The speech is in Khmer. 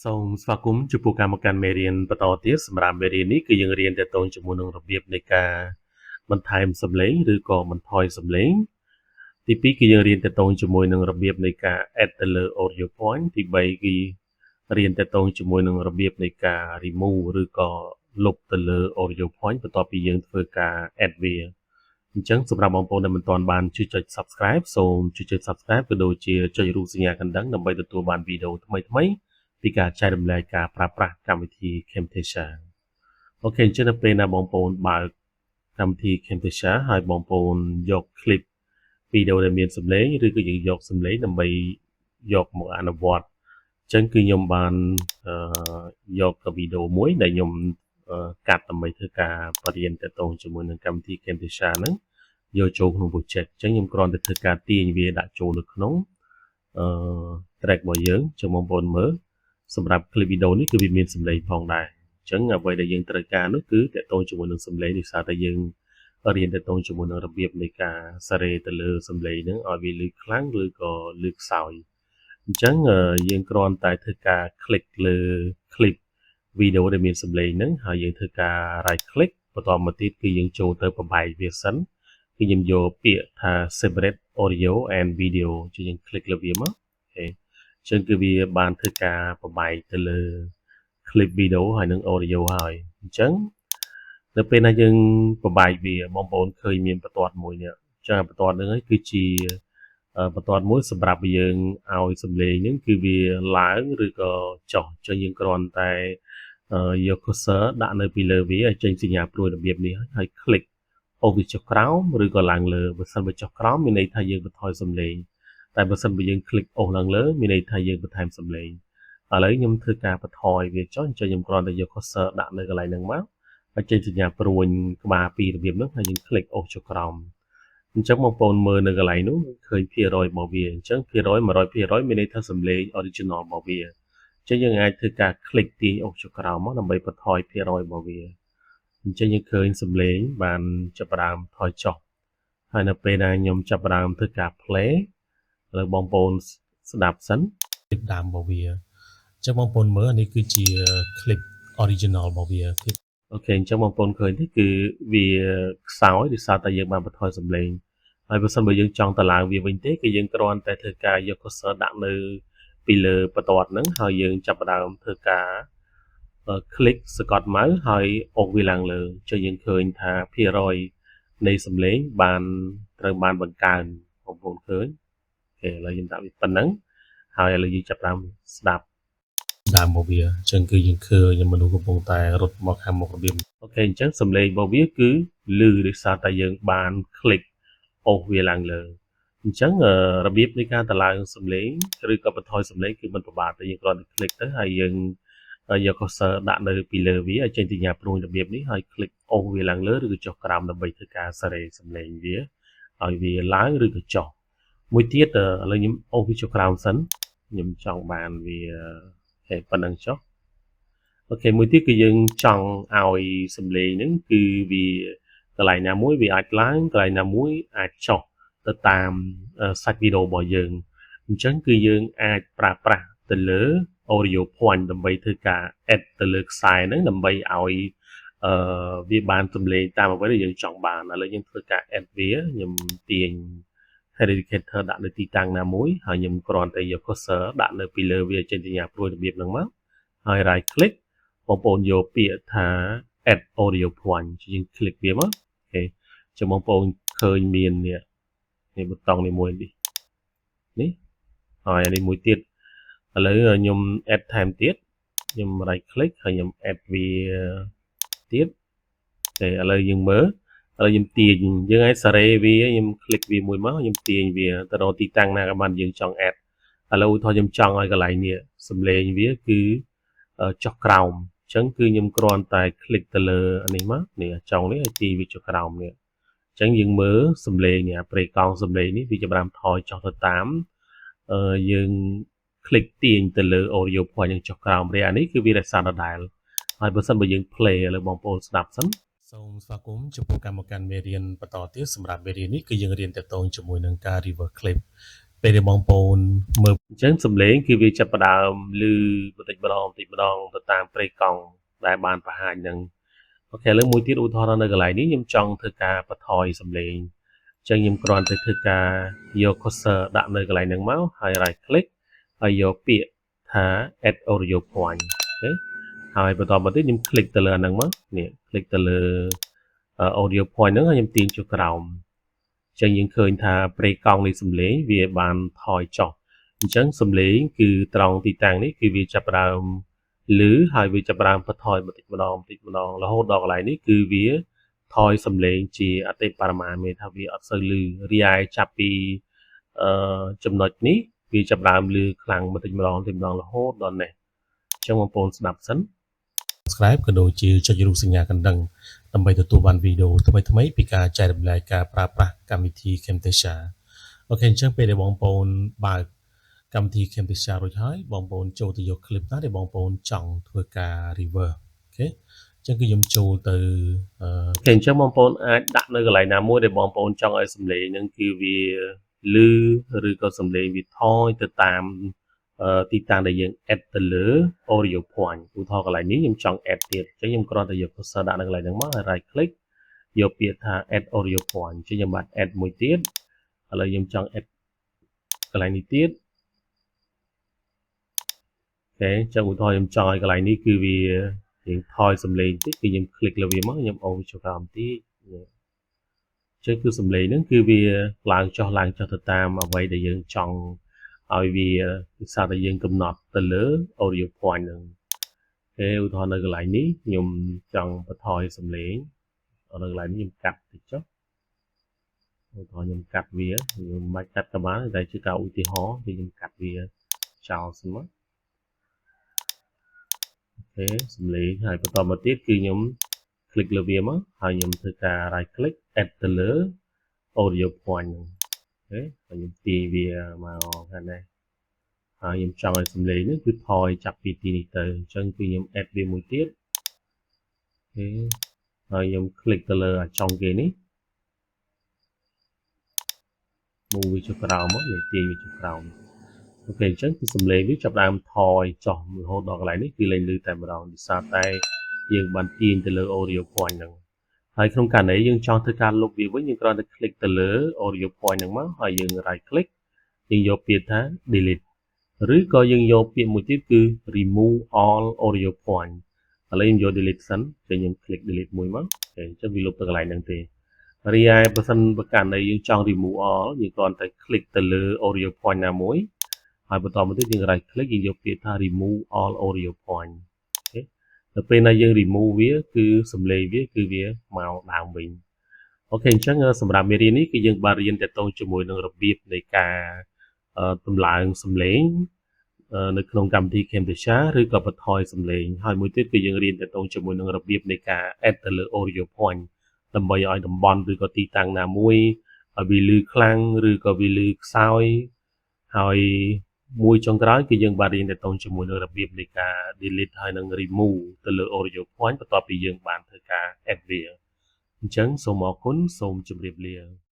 សូមស្វាគមន៍ចំពោះការមកកាន់មេរៀនបន្តទៀតសម្រាប់មេរៀននេះគឺយើងរៀនទាក់ទងជាមួយនឹងរបៀបនៃការបន្ថែមសំឡេងឬក៏បន្ថយសំឡេងទី2គឺយើងរៀនទាក់ទងជាមួយនឹងរបៀបនៃការ add ទៅលើ audio point ទី3គឺរៀនទាក់ទងជាមួយនឹងរបៀបនៃការ remove ឬក៏លុបទៅលើ audio point បន្ទាប់ពីយើងធ្វើការ add វាអញ្ចឹងសម្រាប់បងប្អូនដែលមិនទាន់បានជួយចុច Subscribe សូមជួយចុច Subscribe ក៏ដូចជាចុចរូបសញ្ញាកណ្ដឹងដើម្បីទទួលបានវីដេអូថ្មីៗពីការចែករំលែកការប្រើប្រាស់កម្មវិធី Camtasia។ OK អញ្ចឹងនៅពេលណាបងប្អូនបើកកម្មវិធី Camtasia ហើយបងប្អូនយក clip វីដេអូដែលមានសំឡេងឬក៏យើងយកសំឡេងដើម្បីយកមកអនុវត្តអញ្ចឹងគឺខ្ញុំបានយកវីដេអូមួយដែលខ្ញុំកាត់ដើម្បីធ្វើការបរៀនទាក់ទងជាមួយនឹងកម្មវិធី Camtasia ហ្នឹងយកចូលក្នុង project អញ្ចឹងខ្ញុំគ្រាន់តែធ្វើការទាញវាដាក់ចូលនៅក្នុងអឺ track របស់យើងចឹងបងប្អូនមើលសម្រាប់ clip video នេះគឺវាមានសំឡេងផងដែរអញ្ចឹងអ្វីដែលយើងត្រូវការនោះគឺទាក់ទងជាមួយនឹងសំឡេងដោយសារតែយើងរៀនទាក់ទងជាមួយនឹងរបៀបនៃការសារ៉េទៅលើសំឡេងហ្នឹងឲ្យវាលឺខ្លាំងឬក៏លឺខ្សោយអញ្ចឹងយើងគ្រាន់តែធ្វើការ click លើ clip វីដេអូដែលមានសំឡេងហ្នឹងហើយយើងធ្វើការ right click បន្តមកទៀតគឺយើងចូលទៅបំបែកវាសិនគឺខ្ញុំយកពាក្យថា separate audio and video ជាយើង click លើវាមក OK អញ្ចឹងគឺវាបានធ្វើការបំបែកទៅលើ clip video ហើយនិង audio ហើយអញ្ចឹងនៅពេលណាយើងបំបែកវាបងប្អូនឃើញមានបន្ទាត់មួយនេះអញ្ចឹងបន្ទាត់ហ្នឹងគឺជាបន្ទាត់មួយសម្រាប់យើងឲ្យសំឡេងហ្នឹងគឺវាឡើងឬក៏ចុះអញ្ចឹងយើងគ្រាន់តែយក cursor ដាក់នៅពីលើវាឲ្យចេញសញ្ញាព្រួយរបៀបនេះហើយ click អូសវាចុះក្រោមឬក៏ឡើងលើបើសិនបើចុះក្រោមមានន័យថាយើងបន្ថយសំឡេងតែបើសិនបើយើង click អូសឡើងលើមានន័យថាយើងបន្ថែមសំឡេង ឥឡូវខ្ញុំធ្វើការបន្ថយវាចុះអញ្ចឹងខ្ញុំគ្រាន់តែយក cursor ដាក់នៅកន្លែងហ្នឹងមកហើយចេញសញ្ញាព្រួញក្បាលពីររបៀបហ្នឹងហើយយើង click អូសចុះក្រោមអញ្ចឹងបងប្អូនមើលនៅកន្លែងនោះឃើញភាគរយរបស់វាអញ្ចឹងភាគរយ100%មានន័យថាសំឡេង original របស់វាអញ្ចឹងយើងអាចធ្វើការ click ទាញអូសចុះក្រោមមកដើម្បីបន្ថយភាគរយរបស់វាអញ្ចឹងយើងឃើញសំឡេងបានចាប់ផ្ដើមថយចុះហើយនៅពេលដែលខ្ញុំចាប់ផ្ដើមធ្វើការ play ឥឡូវបងប្អូនស្ដាប់សិន clip ដើមរបស់វាអញ្ចឹងបងប្អូនមើលនេះគឺជា clip original របស់វា OK អញ្ចឹងបងប្អូនឃើញទេគឺវាខ្សោយដោយសារតែយើងបានបន្ថយសំឡេងហើយបើសិនបើយើងចង់តម្លើងវាវិញទេគឺយើងគ្រាន់តែធ្វើការយក cursor ដាក់នៅពីលើបន្ទាត់ហ្នឹងហើយយើងចាប់ផ្ដើមធ្វើការ click សកត់ mouse ហើយអូសវាឡើងលើចុះយើងឃើញថាភាគរយនៃសំឡេងបានត្រូវបានបង្កើនបងប្អូនឃើញ OK ឥឡូវយើងដាក់វាប៉ុណ្ណឹងហើយឥឡូវយើងចាប់ផ្ដើមស្ដាប់ដើមរបស់វាអញ្ចឹងគឺយើងឃើញមនុស្សកំពុងតែរត់មកខាងមុខរបៀប OK អញ្ចឹងសំឡេងរបស់វាគឺលឺដោយសារតែយើងបាន click អូសវាឡើងលើអញ្ចឹងរបៀបនៃការតម្លើងសំឡេងឬក៏បន្ថយសំឡេងគឺមិនពិបាកទេយើងគ្រាន់តែ click ទៅហើយយើងយក cursor ដាក់នៅពីលើវាឲ្យចេញសញ្ញាព្រួញរបៀបនេះហើយ click អូសវាឡើងលើឬក៏ចុះក្រោមដើម្បីធ្វើការសារ៉េសំឡេងវាឲ្យវាឡើងឬក៏ចុះមួយទៀតឥឡូវខ្ញុំអូសវាចុះក្រោមសិនខ្ញុំចង់បានវាហេប៉ុណ្ណឹងចុះ OK មួយទៀតគឺយើងចង់ឲ្យសំឡេងហ្នឹងគឺវាកន្លែងណាមួយវាអាចឡើងកន្លែងណាមួយអាចចុះទៅតាមសាច់វីដេអូរបស់យើងអញ្ចឹងគឺយើងអាចប្រើប្រាស់ទៅលើ audio point ដើម្បីធ្វើការ add ទៅលើខ្សែហ្នឹងដើម្បីឲ្យអឺវាបានសំឡេងតាមអ្វីដែលយើងចង់បានឥឡូវយើងធ្វើការ add វាខ្ញុំទាញ Eradicator ដាក់នៅទីតាំងណាមួយហើយខ្ញុំគ្រាន់តែយក cursor ដាក់នៅពីលើវាចេញសញ្ញាព្រួយរបៀបហ្នឹងមកហើយ right click បងប្អូនយកពាក្យថា add audio point យើង click វាមក OK ចាំបងប្អូនឃើញមាននេះនេះប៊ូតុងនេះមួយនេះនេះហើយអានេះមួយទៀតឥឡូវខ្ញុំ add ថែមទៀតខ្ញុំ right click ហើយខ្ញុំ add វាទៀតតែឥឡូវយើងមើលឥឡូវខ្ញុំទាញយើងឲ្យសារ៉េវាខ្ញុំ click វាមួយមកខ្ញុំទាញវាទៅរកទីតាំងណាក៏បានយើងចង់ add ឥឡូវឧទាហរណ៍ខ្ញុំចង់ឲ្យកន្លែងនេះសំឡេងវាគឺចុះក្រោមអញ្ចឹងគឺខ្ញុំគ្រាន់តែ click ទៅលើអានេះមកនេះចុងនេះឲ្យទាញវាចុះក្រោមនេះអញ្ចឹងយើងមើលសំឡេងនេះអាប្រេកង់សំឡេងនេះវាចាប់ផ្ដើមថយចុះទៅតាមយើង click ទាញទៅលើ audio point នឹងចុះក្រោមរីអានេះគឺវារក្សាដដែលហើយបើសិនបើយើង play ឥឡូវបងប្អូនស្ដាប់សិនសូមស្វាគមន៍ចំពោះកម្មកាន់មេរៀនបន្តទៀតសម្រាប់មេរៀននេះគឺយើងរៀនទាក់ទងជាមួយនឹងការ reverse clip។ ពេលដែលបងប្អូនមើលអញ្ចឹងសំឡេងគឺវាចាប់ផ្ដើមឮបន្តិចម្ដងបន្តិចម្ដងទៅតាមប្រេកង់ដែលបានបង្ហាញហ្នឹង OK ឥឡូវមួយទៀតឧទាហរណ៍នៅកន្លែងនេះខ្ញុំចង់ធ្វើការបន្ថយសំឡេងអញ្ចឹងខ្ញុំគ្រាន់តែធ្វើការយក cursor ដាក់នៅកន្លែងហ្នឹងមកហើយ right click ហើយយកពាក្យថា add audio point OK ហើយបន្តមកទៀតខ្ញុំ click ទៅលើអាហ្នឹងមកនេះ click ទៅលើ audio point ហ្នឹងហើយខ្ញុំទាញចុះក្រោមអញ្ចឹងយើងឃើញថាប្រេកង់នៃសំឡេងវាបានថយចុះអញ្ចឹងសំឡេងគឺត្រង់ទីតាំងនេះគឺវាចាប់ផ្ដើមឮហើយវាចាប់ផ្ដើមបន្ថយបន្តិចម្ដងបន្តិចម្ដងរហូតដល់កន្លែងនេះគឺវាថយសំឡេងជាអតិបរមាមានថាវាអត់សូវឮរីឯចាប់ពីអឺចំណុចនេះវាចាប់ផ្ដើមឮខ្លាំងបន្តិចម្ដងបន្តិចម្ដងរហូតដល់នេះអញ្ចឹងបងប្អូនស្ដាប់សិន Subscribe ក៏ដូចជាចុចរូបសញ្ញាកណ្ដឹងដើម្បីទទួលបានវីដេអូថ្មីៗពីការចែករំលែកការប្រើប្រាស់កម្មវិធី Camtasia OK អញ្ចឹងពេលដែលបងប្អូនបើកកម្មវិធី Camtasia រួចហើយបងប្អូនចូលទៅយក clip ណាដែលបងប្អូនចង់ធ្វើការ reverse OK អញ្ចឹងគឺខ្ញុំចូលទៅ OK អញ្ចឹងបងប្អូនអាចដាក់នៅកន្លែងណាមួយដែលបងប្អូនចង់ឲ្យសំឡេងហ្នឹងគឺវាឮឬក៏សំឡេងវាថយទៅតាមទីតាំងដែលយើង add ទៅលើ audio point ឧទាហរណ៍កន្លែងនេះខ្ញុំចង់ add ទៀតអញ្ចឹងខ្ញុំគ្រាន់តែយក cursor ដាក់នៅកន្លែងហ្នឹងមកហើយ right click យកពាក្យថា add audio point អញ្ចឹងខ្ញុំបាទ add មួយទៀតឥឡូវខ្ញុំចង់ add កន្លែងនេះទៀត OK អញ្ចឹងឧទាហរណ៍ខ្ញុំចង់ឲ្យកន្លែងនេះគឺវារៀងថយសំឡេងតិចគឺខ្ញុំ click លើវាមកខ្ញុំអូសចុះក្រោមតិចចឹងគឺសំឡេងហ្នឹងគឺវាឡើងចុះឡើងចុះទៅតាមអ្វីដែលយើងចង់ឲ្យវាពិសាដែលយើងកំណត់ទៅលើ audio point ហ្នឹងគេឧទាហរណ៍នៅកន្លែងនេះខ្ញុំចង់បន្ថយសំឡេងនៅកន្លែងនេះខ្ញុំកាត់តិចចុះឧទាហរណ៍ខ្ញុំកាត់វាខ្ញុំមិនបាច់កាត់ក៏បានតែជាការឧទាហរណ៍គឺខ្ញុំកាត់វាចោលសិនមក OK សំឡេងហើយបន្តមកទៀតគឺខ្ញុំ click លើវាមកហើយខ្ញុំធ្វើការ right click add ទៅលើ audio point ហ្នឹង OK ហើយខ្ញុំទាញវាមកខាងនេះហើយខ្ញុំចង់ឲ្យសំឡេងនេះគឺថយចាប់ពីទីនេះទៅអញ្ចឹងគឺខ្ញុំ add វាមួយទៀត OK ហើយខ្ញុំ click ទៅលើអាចុងគេនេះ move វាចុះក្រោមមកនេះទាញវាចុះក្រោម OK អញ្ចឹងគឺសំឡេងវាចាប់ដើមថយចុះរហូតដល់កន្លែងនេះគឺលែងឮតែម្ដងដោយសារតែយើងបានទាញទៅលើ audio point ហ្នឹងហើយក្នុងករណីយើងចង់ធ្វើការលុបវាវិញយើងគ្រាន់តែ click ទៅលើ audio point ហ្នឹងមកហើយយើង right click យើងយកពាក្យថា delete ឬក៏យើងយកពាក្យមួយទៀតគឺ remove all audio point ឥឡូវខ្ញុំយក delete សិនចឹងខ្ញុំ click delete មួយមកអញ្ចឹងវាលុបទៅកន្លែងហ្នឹងទេរីឯបើសិនបើករណីយើងចង់ remove all យើងគ្រាន់តែ click ទៅលើ audio point ណាមួយហើយបន្តមកទៀតយើង right click យើងយកពាក្យថា remove all audio point OK ដល់ពេលណាយើង remove វាគឺសំឡេងវាគឺវាមកដើមវិញ OK អញ្ចឹងសម្រាប់មេរៀននេះគឺយើងបានរៀនទាក់ទងជាមួយនឹងរបៀបនៃការតម្លើងសំឡេងនៅក្នុងកម្មវិធី Camtasia ឬក៏បន្ថយសំឡេងហើយមួយទៀតគឺយើងរៀនទាក់ទងជាមួយនឹងរបៀបនៃការ add ទៅលើ audio point ដើម្បីឲ្យតំបន់ឬក៏ទីតាំងណាមួយឲ្យវាឮខ្លាំងឬក៏វាឮខ្សោយហើយមួយចុងក្រោយគឺយើងបានរៀនទាក់ទងជាមួយនឹងរបៀបនៃការ delete ហើយនិង remove ទៅលើ audio point បន្ទាប់ពីយើងបានធ្វើការ add វាអញ្ចឹងសូមអរគុណសូមជម្រាបលា។